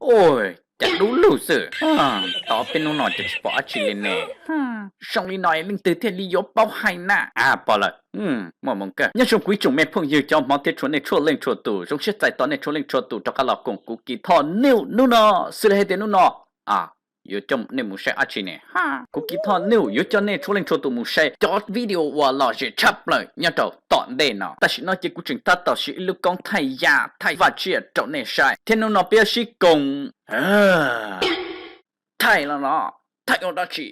Ua cas dub lug xwb, tau peb hnub no ces tsis pom dab tsi li ne. Zoo li no es leej twg thiaj li yuav paub hais na? A, pom lawm, muaj hmoo kawg. Nyob zoo kuv ib tsoom me phooj ywg cov hmov thiab tshua, nej txhua leej txhua tus, zoo siab txais tos nej txhua leej txhua tus rov qab los koom kuv Kis Thoj News hnub no xwb. Li hais tias hnub no yuav coj nej mus saib dab tsi ne? Kuv Kis Thoj News yuav coj nej txhua leej txhua tus mus saib cov video uas lom zem tshaj plaws nyob rau tom ntej no. Tam sim no ces kuv tseem tab tom siv ib lub koob thaij yam thaij vaj tsiaj rau nej saib, thiab hnub no peb yuav sib koom thaij los no. Thaij ua dab tsi?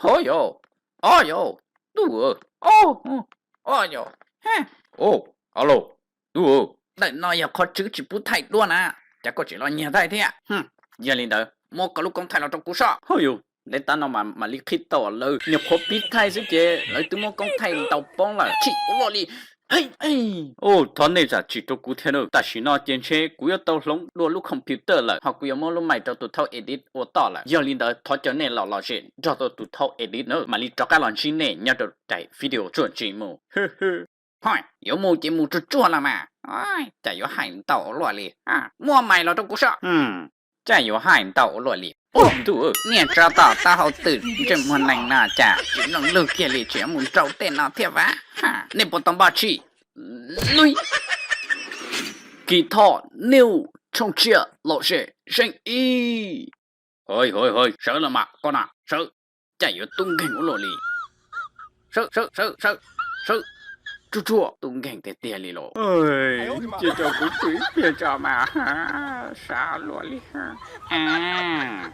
Ho yog, o yog, ntuj, o yog, o, alo, ntuj, ntawm no yog qhov tswv tsis pub thaij dua na, cas koj tseem los nyiag thaij thiab? Yog li ntawd muab koj lub koob thaij los rau kuv soj. Ho yog, ntev tas no mam li qhib tau lawm, nyuam qhuav pib thaij xwb ces lawv twb muab koob thaij ntaus poob lawm, chim ua luaj li. Thov nej zam txim rau kuv thiab na, tam sim no ces ntshe kuv yuav tau hloov dua lub computer lawm, ho kuv yuav muab lub mais rau tus thaub edit ua toj lawm. Yog li ntawd thov caw nej los lom zem nrog rau tus thaub edit na, mam li rov qab los ntsib nej nyob rau daim video txuas ntxiv mus. Ho yuav mus ces mus tsuag tsuag los mas, cas yuav hais ntau ua luaj li. Muab mais los rau kuv soj. Cas yuav hais ntau ua luaj li. Ntuj, niag tsov tom taub hau twm ntsej muag nees no cas tsis mloog lug kiag li, tseem yuav mus nrau tej no thiab vas. Nej puas tau npaj tsi? Lub Kis Thoj News tshooj tsiaj lom zem zeej ib. Hais hais hais, sawv los mas koj na, sawv. Cas yuav tub nkeeg ua luaj li. Sawv sawv sawv sawv sawv. Tsuag tsuag, tub nkeeg tiag tiag li los. Cia rau kuv pw ib pliag tso mas, sab luaj li.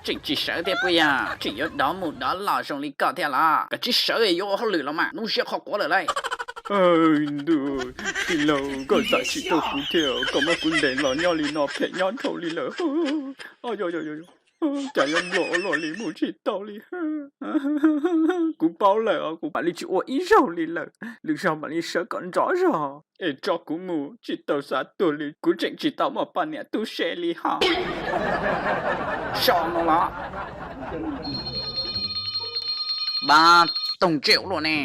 Tseem tsis sawv thiab puas yog? Tseem yuav dov mus dov los zoo li koj thiab los? Koj tsis sawv yuav ua hauj lwm los mas, hnub siab qhov quav lawm lauj. Ntuj, tij laug, koj zam txim rau kuv thiab, koj muab kuv ntes los nyob li no phem nyob dhau li lawm. Cas yuav npluag ua luaj li, mus tsis tau li. Kuv paub lawm os, kuv mam li tsis ua ib zaug li lawm, lwm zaug mam li sawv kom nrov zog. Es tso kuv mus, tsis tau xav tuag li, kuv tseem tsis tau muaj poj niam tub se li ho. Soj no los. Pab toog ntsej ua luaj ne.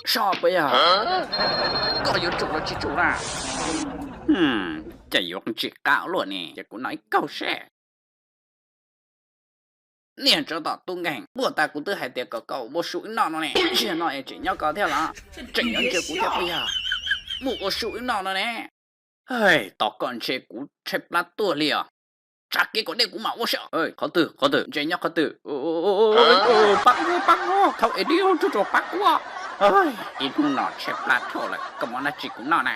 Soj puas yog? Koj yuav tsum los tsis tsum na? Cas yuav tsis qab ua luaj ne, ces kuv noj ib kaug seb. Niag tsov tom tub nkeeg, puag ta kuv twb hais tias kom koj ua su ib noj no ne, tsiag no es tseem nyob koj thiab los? Tseem yuav ntsia kuv thiab puas yog? Mus ua su ib noj no ne. Tos koj ntshe kuv tshaib plab tuag li os. Tsa kev kom deb kuv mam ua saib. Qhov twg qhov twg, ntshe nyob qhov twg? Pab kuv, pab kuv, thaub edit, tsuag tsuag pab kuv. Ib hnub no tshaib plab dhau lawm, koj muab dab tsi kuv noj na?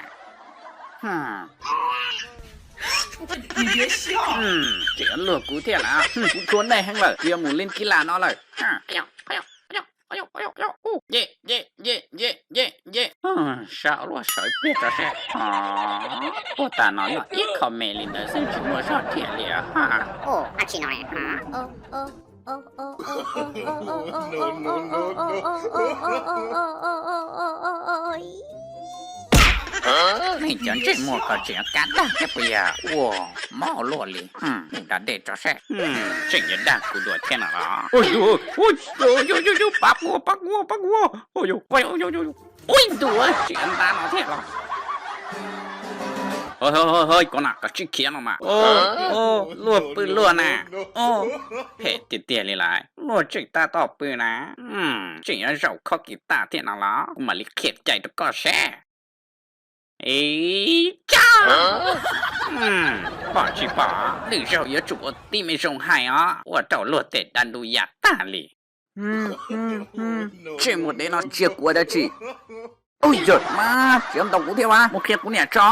Tseem yuav luag kuv thiab lawm. Kuv thua nej heev lawm, kuv yuav mus leej kib laj no lawm. Ye ye ye ye ye ye. Sab luaj, sawv ib pliag tso seb. Puag ta no noj ib qho me li ntawd xwb tsis muaj zog thiab li ha. Nej cov ntsej muag ko tseem yuav kab dag thiab puas yog? Ua mob luaj li, mus da dej tso seb. Tseem yuav dag kuv dua thiab no los? Pab kuv, pab kuv, pab kuv. Ui ntuj, tseem yuav ntab no thiab los? Hos, koj na, koj tsis khiav no mas. Luag pw luag na. Phem tiag tiag li lawm, luag tseem tab tom pw na. Tseem yuav zaum khob kis tag thiab no los? Kuv mam li qhia cai rau koj seb. Ib tsam, pom tsis pom, lwm zaug yuav tsum ua tib me zoo hais os, ua rau luag tej dab ntub ya tag li. Ntsej muag dev no ntsia kuv ua dab tsi? Ua yawg mas, tseem yuav ntaus kuv thiab mas, mus qhia kuv niam tso.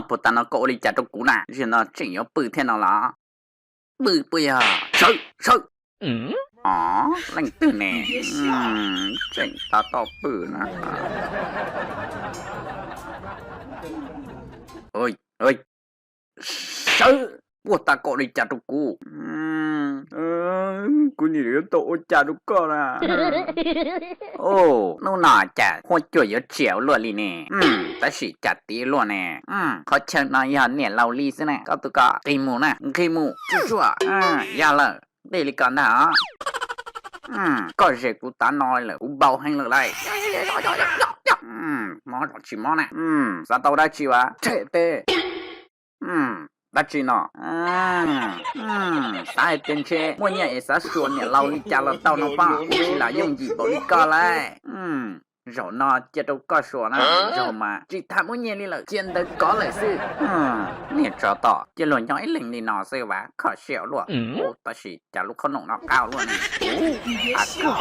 Puag ta no koj ua li cas rau kuv na, zaum no tseem yuav pw thiab no los? Pw puas yog? Sawv, sawv. Os, leej twg ne? Tseem tab tom pw na. Sawv, puag ta koj ua li cas rau kuv? Kuv nim yuav tau ua cas rau koj na? Hnub no cas huab cua yuav tsias ua luaj li ne. Tab sis cas tiv luaj ne. Qhov chaw no yog niam laus li xwb na, koj tus ko nqis mus na, nqis mus tsuj tsuaj. Yog lawm, nqis li ko ntag os. Koj ze kuv tav no lawm, kuv npau heev lawm lauj. Mob los tsis mob na? Xav tau dab tsi vas rhem teb. Dab tsi no? Xav hais tias ntshe muaj nyiaj es xav suas niam laus li cas los tau no pob, kuv tsis lam yooj yim npaum li koj lauj. Zaum no cia rau koj suas na, zaum mas tsis tham muaj nyiaj li lawm, cia ntawd kov lawm xwb. Niag tsov tom, cia luag nyob ib leeg li no xwb vas, kho siab luaj. Tab sis cas lub qhob noom no qab luaj ne? Qab kawg.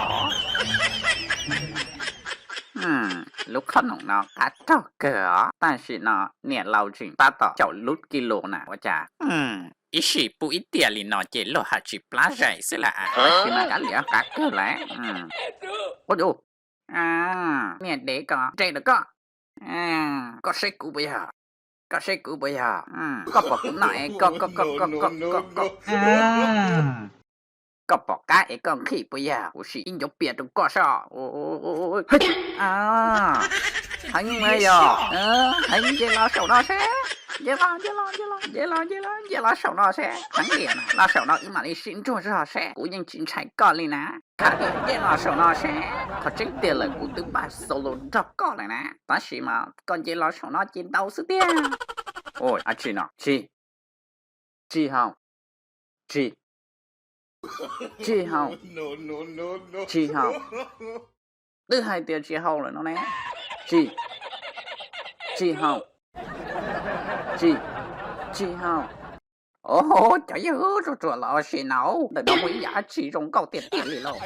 Lub qhob noom no qab raug kawg os, tab sis no niam laus tseem tab tom caum lub kis lus na ua cas. Ib sij pub ib tiam li no ces luag haj tsis plab zaim xwb las as, tab sis mas kav liam qab kawg lawm. Ua cas niag dev ko nres rau koj, koj saib kuv puas yog? Koj saib kuv puas yog? Koj pom kuv no es koj, koj, koj, koj, koj, koj, koj pom qab es koj nqhis puas yog? Kuv sim ib ncuav pias rau koj soj. Heev yog, heev, nce los saum no seb. Nce los, nce los, nce los, nce los, nce los, nce los saum no seb. Heev tiag, los saum no wb mam li sib nrug zog seb, kuv yeej tsis ntshai koj li na. Khav tias nce los saum no seb, qhov tseeb tiag lawm kuv twb npaj solo nrog koj lawm na, tab sis mas koj nce los saum no ces ntau xwb tiag. Ua dab tsi no? Tsis, tsis haus, tsis, tsis haus, tsis haus. Twb hais tias tsis haus lawm no ne. Tsis, tsis haus, tsis, tsis haus. Os, cov yawg, tsuas tsuas los sim no, ntawm no muaj ib yam dab tsi zoo nkauj tiag tiag li lauj.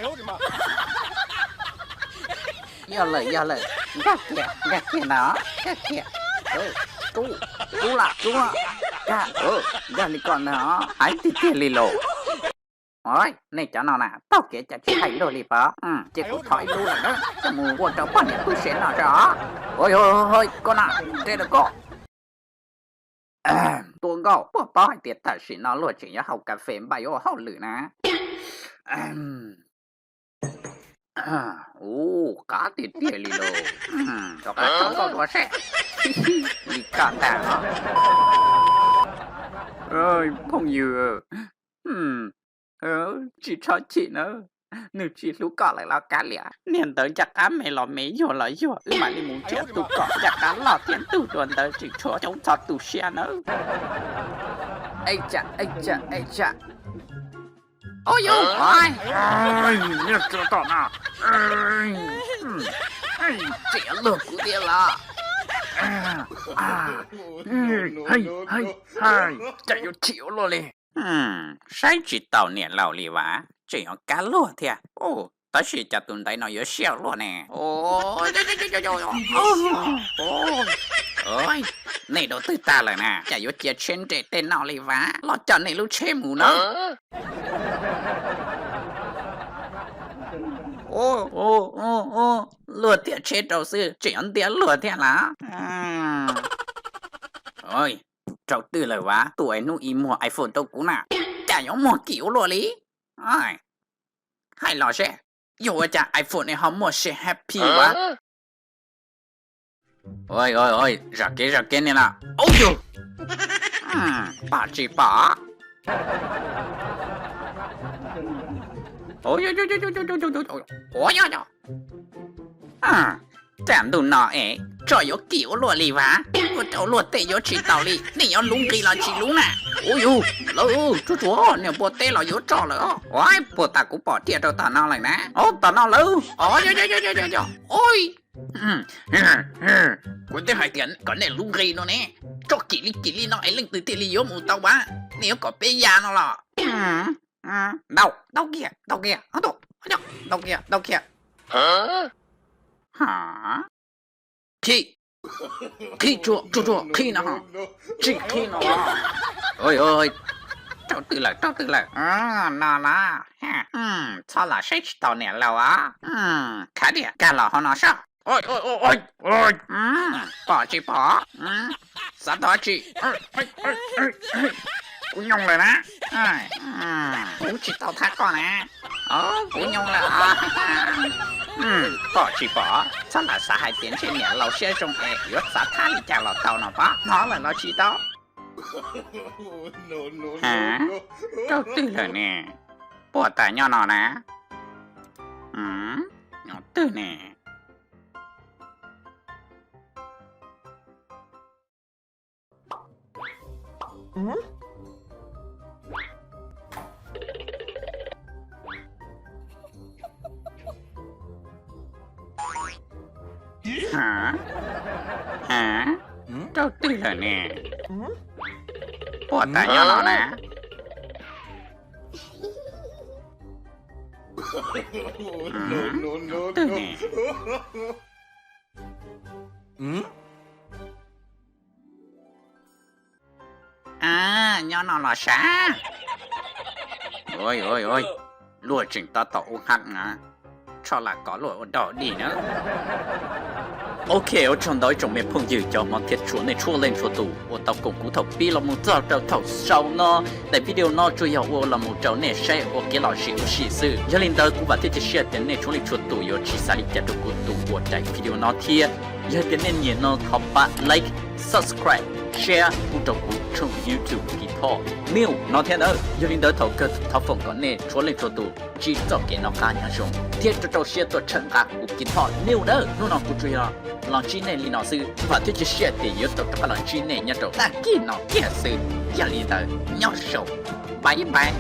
Yog lawm, yog lawm, nkag kiag, nkag kiag ntag, nkag kiag. Rub, rub lam rub, nkag, nkag li ko ntag, heev tiag tiag li lauj. Os, nej cov no na, taug kev cas tsis hais luag li pab. Ces kuv thov ib lub lawm na, coj mus ua rau poj niam tub se no tso. Ua, koj na, nres rau koj. Tua nkauj, puas paub hais tias tam sim no luag tseem yuav haus kas fes npaj yuav ua hauj lwm na. Ua, qab tiag tiag li lauj. Rov qab tso nkauj dua seb. Li ko ntag. Phooj ywg, tsis txhob chim na, nws tsis hlub koj lawm los kav liam. Niag ntawd ncaj qab me los me, yuag los yuag, wb mam li mus nrhiav tus kom ncaj qab loj thiab ntug dua ntawd tseem tshuav coob txog tu siab nawb. Ej, ua cas, ua cas, ua cas. Ua yus, niag tsov tom na, tseem luag kuv thiab los. Cas yuav chim ua luaj li. Saib tsis taus niam laus li vas, tseem yuav kab luag thiab. Tab sis cas tus ntaiv no yuav siab luaj ne. Nej rau twg tag lawm na, cas yuav cia tsheb nres tej no li vas, los coj nej lub tsheb mus na. Luag tiam tsheb rau xwb tseem yuav ntiab luag thiab las. Rau twg lawm vas, tuaj es hnub ib muag iPhone rau kuv na, cas yuav muag kim ua luaj li. Hais los seb, yog ua cas iPhone ne ho muaj se happy vas. Zam kev zam kev ni na. Ub yus, pom tsis pom? Ua, cas ntuj no es tso yuav kim ua luaj li vas, ua rau luag tej yuav tsis taus li, nej yuav luv nqi los tsis luv na? Ub yus, lawv tsuag tsuag, niag npua teb los yuav tso lawm. Ua, puag ta kuv pom tiaj rau tom no lawm na. Ub, tom no lawm. Kuv twb hais tias kom nej luv nqi no ne, tso kim li kim li no es leej twg thiaj li yuav mus tau vas, nej yuav kom peb ya no los? Ntau, ntau kiag, ntau kiag, ntau kiag, ntau kiag. Qhib, qhib tsuag tsuag tsuag, qhib no, tsis qhib no. Rau twg lawm, rau twg lawm? No los, txhob los saib tsis taus niam laus os. Khav tias kag los hauv no soj. Pom tsis pom? Xav tau dab tsi? Kuv nyoo lawm na. Kuv tsis tau thab koj na. Kuv nyoo lawm. Pom tsis pom? Txhob lam xav hais tias ntshe niam laus siab zoo es yuav xav thab li cas los tau no pab, hnov lawm los tsis tau. Ha, rau twg lawm ne? Puag ta nyob no na. Nyob twg ne? Ha, rau twg lawm ne? Puas tas nyob no na? Twg ne? A, nyob no los sav. Luaj tseem tab tom ub hab na, tsho lam kov luaj ua dog dig na. Ok, ua tsaug ntau ib tsoom me phooj ywg cov hmov thiab tshua nej txhua leej txhua tus uas tau koom kuv thaum pib los mus txog rau thaum xaus no. Daim video no tsuas yog ua los mus rau nej saib ua kev lom zem ua si xwb. Yog li ntawd kuv vam thiab cia siab tias nej txhua leej txhua tus yuav tsis xav li cas rau kuv tus ua daim video no thiab. Yog tias nej nyiam no thov pab like, subscribe, share pub rau kuv tshooj YouTube Kee Thor New no thiab nawb. Yog li ntawd thaum kawg thov foom kom nej txhua leej txhua tus ntsib txoj kev noj qab nyob zoo thiab rau rau siab tuaj tshawb nqa kuv Kee Thor New nawb. Hnub no kuv tsuas yog los ntsib nej li no xwb, vam thiab cia siab tias yuav tau rov qab los ntsib nej nyob rau tag kis no kiag xwb. Yog li ntawd nyob zoo, bye bye.